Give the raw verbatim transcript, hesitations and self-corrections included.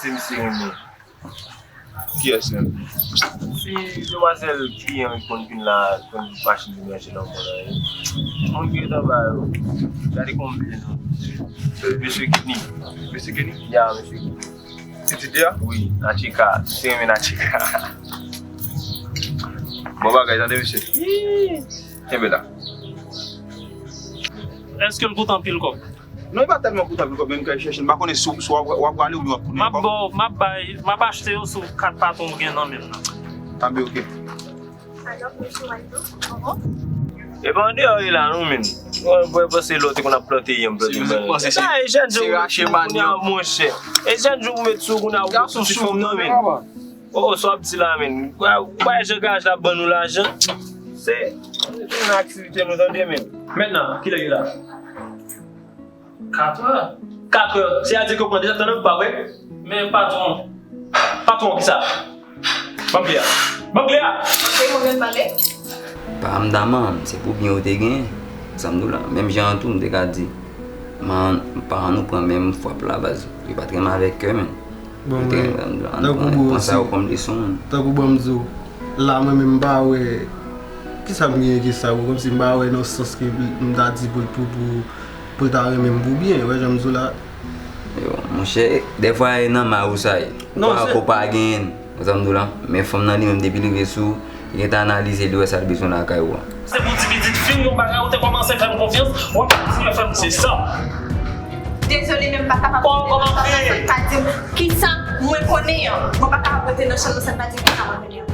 Se misye renmen. Kiyès menm? Se demwazèl kliyan ki konn vin la, konn machin vin ranche nan mòn nan. Moun ki gentan ba yo. Gade konbyen non. Mesye Kenny. Mesye Kenny? Ya, mesye Kenny. Pitit li a? Wi, Nachika. Se renmen Nachika. Bon bagay, tande mesye. Kenbe la. Èske l koute anpil kòb? Non, li pa tèlman koute anpil kòb, men m ka chèche l. M pa konnen si, si w ap, w ap prale oubyen w ap tounen ankò. M ap ba w, m ap bay, m ap achte yo sou kat patwon w gen nan men l la. Tanbe, oke. Epa andeyò li la non men. Mwen panse lòt te konn ap plante yanm, plante bann. Sa e jèn jan ou met sou kounye a monchè. E jèn jan ou met sou kounye a ou sou chou non men. Oh, sa w ap di la men. Ou pa wè jan garaj la ap ban nou lajan? Se se yon aktivite nou tande men. Mentnan kilè li la? Katrè. Katrè. Se a di ke w pran deja tan nan pa vre? Men patwon. Patwon kisa? Ban m kle a. Ban m kle a. Se mwen menm pale. Pa m daman, se pou byen ou te gen. Sa m di w la. Menm jan an tou, m te ka di. Man, paran nou pran menm fwap la baz. Yo pa t renmen avèk kè men. Bon, men, tankou bro osi, tankou ban m di w, la mwen menm m pa wè kisa m genyen ki sa, bro, kòmsi m pa wè nan sans ke m ta di pou l, pou, pou, pou l ta renmen m pou byen, wè jan m di w la. Yo, monchè, dèfwa e nan may ou sa ye. Ou pa, ou pa genyen l, wè sa m di w la. Men fanm nan li menm depi l rive sou ou, li gentan analize, li wè sa l bezwen lakay ou a. Se pou ti pitit fi m yon bagay, ou te kòmanse fè m konfyans, w ap kontinye fè m konfyans. Se sa. Dezole, men m pa kapab rete nan chanm nan san pa di m kisa mwen konnen an. Mwen pa kapab rete nan chanm nan san pa di m kisa mwen konnen an.